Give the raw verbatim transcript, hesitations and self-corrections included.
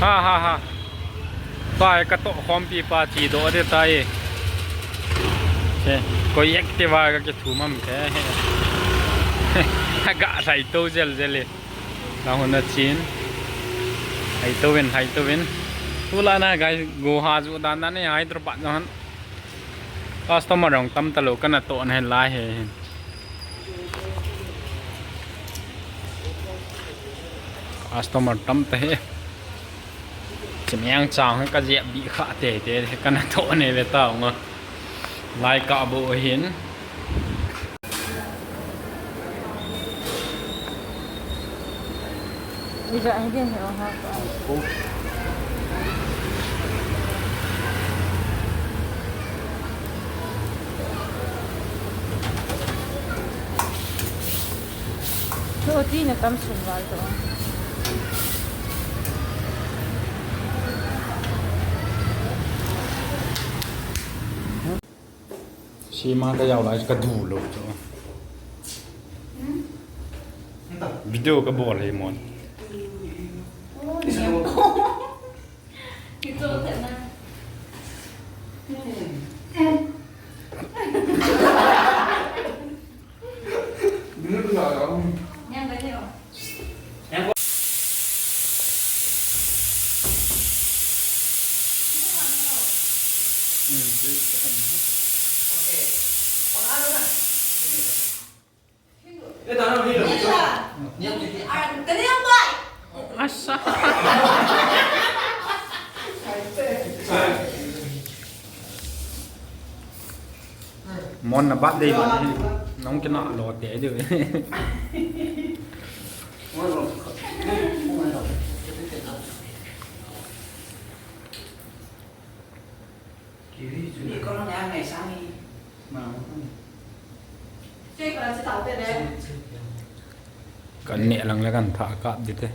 Ha ha ha. Tua hi ka toh khompi pa chi doh ding tai. Che, koi Activa ka kithum am the. Ga lhai to jel jel e. Ka hun a chin. Hai to vin, hai to vin. Tulai na guys, go ha ju dan dan e, Hyderabad jong han. Customer jong tam talou, kana toh na lai he hin. Customer tam ta he. Chimiang chang ka jep bi kha te te, kana toh ne ve ta nga. Lai ka bo hin. Ija, ija, ija, ha, ha. Chu ti na tam sun val to. Sima ka jao lai ka du lou chu. Video ka bol hi mon. Asa. Mon na birthday man hi. Nong kina lo te de. Kan neh lang le kan tha kap ding te.